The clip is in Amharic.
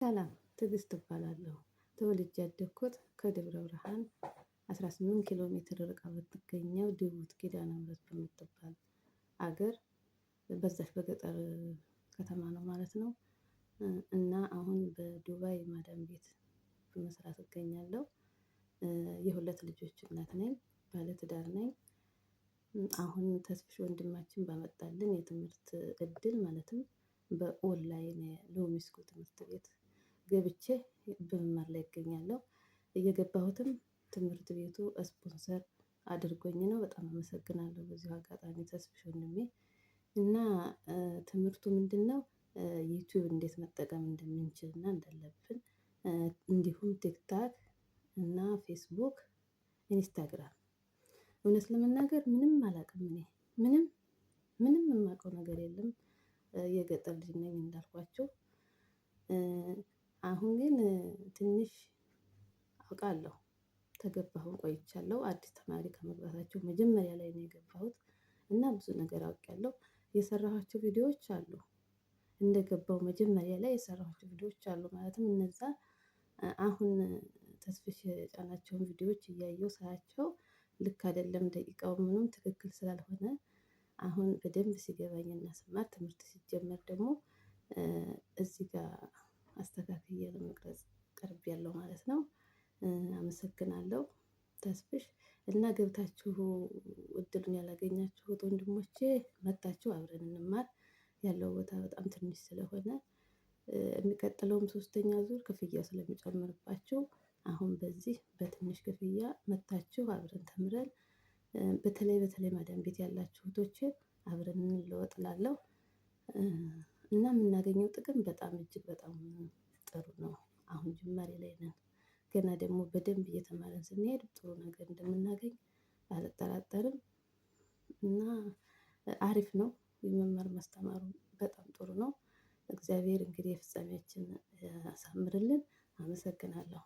ሰላም፣ ትዕግስት እባላለሁ። ተወልጄ ያደግኩት ከደብረ ብርሃን 18 ኪሎ ሜትር ርቃ በምትገኘው ድቡት ኪዳነ ምሕረት በምትባል አገር በዛች በገጠር ከተማ ነው ማለት ነው። እና አሁን በዱባይ ማዳም ቤት በመስራት እገኛለሁ። የሁለት ልጆች እናት ነኝ። ባለትዳር ነኝ። አሁን ተስፍሽ ወንድማችን ባመጣልን የትምህርት እድል፣ ማለትም በኦንላይን ሎሚስኮ ትምህርት ቤት ገብቼ በመማር ላይ እገኛለሁ። እየገባሁትም ትምህርት ቤቱ ስፖንሰር አድርጎኝ ነው። በጣም አመሰግናለሁ በዚሁ አጋጣሚ ተስፍሽ ወንድሜ። እና ትምህርቱ ምንድነው? ዩቲዩብ እንዴት መጠቀም እንደምንችል እና እንዳለብን፣ እንዲሁም ቲክታክ እና ፌስቡክ፣ ኢንስታግራም። እውነት ለመናገር ምንም አላውቅም፣ እኔ ምንም ምንም የማውቀው ነገር የለም። የገጠር ልጅ ነኝ እንዳልኳችሁ። አሁን ግን ትንሽ አውቃለሁ። ተገባሁ ቆይቻለሁ። አዲስ ተማሪ ከመግባታቸው መጀመሪያ ላይ ነው የገባሁት እና ብዙ ነገር አውቄያለሁ። የሰራኋቸው ቪዲዮዎች አሉ። እንደገባው መጀመሪያ ላይ የሰራኋቸው ቪዲዮዎች አሉ። ማለትም እነዛ አሁን ተስፍሽ የጫናቸውን ቪዲዮዎች እያየሁ ሳያቸው ልክ አይደለም፣ ደቂቃው ምኑም ትክክል ስላልሆነ፣ አሁን በደንብ ሲገባኝና ስማር፣ ትምህርት ሲጀመር ደግሞ እዚህ ጋር አስተካክዬ ለመቅረጽ ቀርቤያለሁ ማለት ነው። አመሰግናለሁ ተስፍሽ። እና ገብታችሁ እድሉን ያላገኛችሁት ወንድሞቼ መጥታችሁ አብረን እንማር። ያለው ቦታ በጣም ትንሽ ስለሆነ፣ የሚቀጥለውም ሶስተኛ ዙር ክፍያ ስለሚጨምርባችሁ፣ አሁን በዚህ በትንሽ ክፍያ መጥታችሁ አብረን ተምረን፣ በተለይ በተለይ ማዳም ቤት ያላችሁ እህቶቼ አብረን እንለወጥ እላለሁ። እና የምናገኘው ጥቅም በጣም እጅግ በጣም ጥሩ ነው። አሁን ጅማሬ ላይ ነን። ገና ደግሞ በደንብ እየተማረን ስንሄድ ጥሩ ነገር እንደምናገኝ አልጠራጠርም። እና አሪፍ ነው። የመማር ማስተማሩ በጣም ጥሩ ነው። እግዚአብሔር እንግዲህ የፍጻሜያችን ያሳምርልን። አመሰግናለሁ።